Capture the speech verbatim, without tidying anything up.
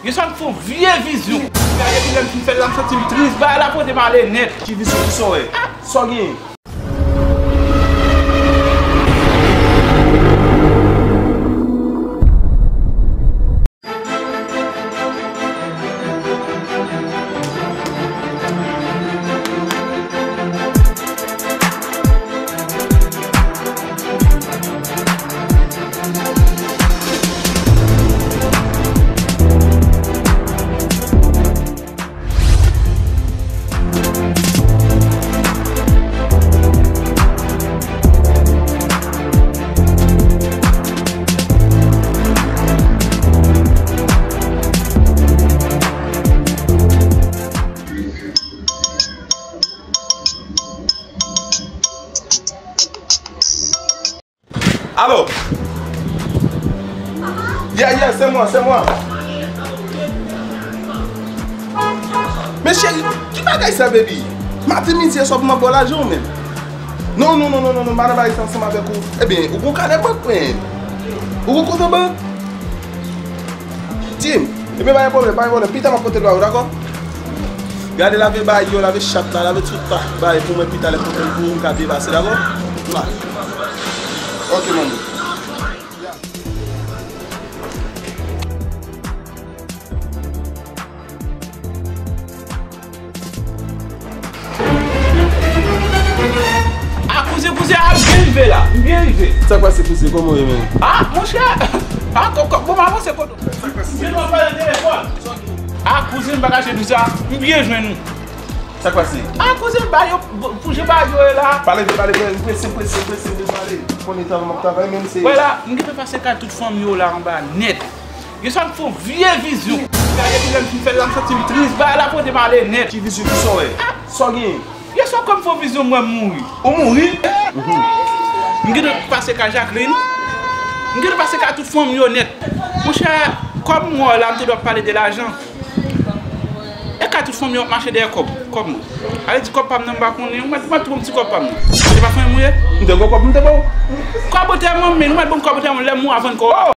Gen sa m fè yon vye vizyon. Gade, depi lè m fin fè l la, m santi m tris. Bagay la pote m ale nèt. Ki vizyon, ki sa w wè? Sa w genyen? Alo? Yeah, yeah, se mwen, se mwen. Men cheri, ki bagay sa, baby? Maten, midi e swa pou m ap ba w lajan ou menm? Non, non, non, non, non, non, m pa nan bagay sa ansanm avèk ou. Ebyen, ou gon kanè bank, men. Ou gon kont an bank? Di m. Ebyen, pa gen pwoblèm, pa gen pwoblèm. Pita m ap pote l ba ou, dakò? Gade lave bagay yo, lave chat la, lave tout pa, bagay pou mwen pita lè pote l pou ou, m ka byen pase, dakò? Mwa. Ok, manmi. A kouzen, kouzen, a, m byen rive la, m byen rive. Sa k pase, kouzen? Kòman w ye menm? A, monchè. A, kò, kò, bon, m avanse kote w. M gen dwa pale nan telefòn. A, kouzen, m pa kache nou sa. M byen jwenn ou. Sa k pase? A, kouzen, ba yo, pou jan ba yo ye la. Pale vit, pale vit, m prese, m prese, m prese, m vin pale. Konnen travay m ap travay, men se. Wè la, m gentan pase kay tout fanmi yo la anba nèt. Gen sa m fè yon vye vizyon. Gade, depi lè m fin fè l la, m santi m tris. Bagay la pote m ale nèt. Ki vizyon, ki sa w wè? Sa w genyen? Yè swa, kòm fè yon vizyon, m wè m mouri. Ou mouri? M gentan pase kay Jacqueline. M gentan pase kay tout fanmi yo nèt. Monchè, kòm m wè w la, m te dwe ap pale de lajan. E kay tout fanmi yo ap mache dèyè kòb, kòb mwen. Ale di kòb pa m nan, m pa konnen. Ou mèt, ou mèt pran ti kòb pa m nan. Se pa fanmi m ou ye? M te gon kòb, m te ba w. Kòb ou te ban m, men ou mèt ban m kòb ou te ban m lè m mouri avan kò a.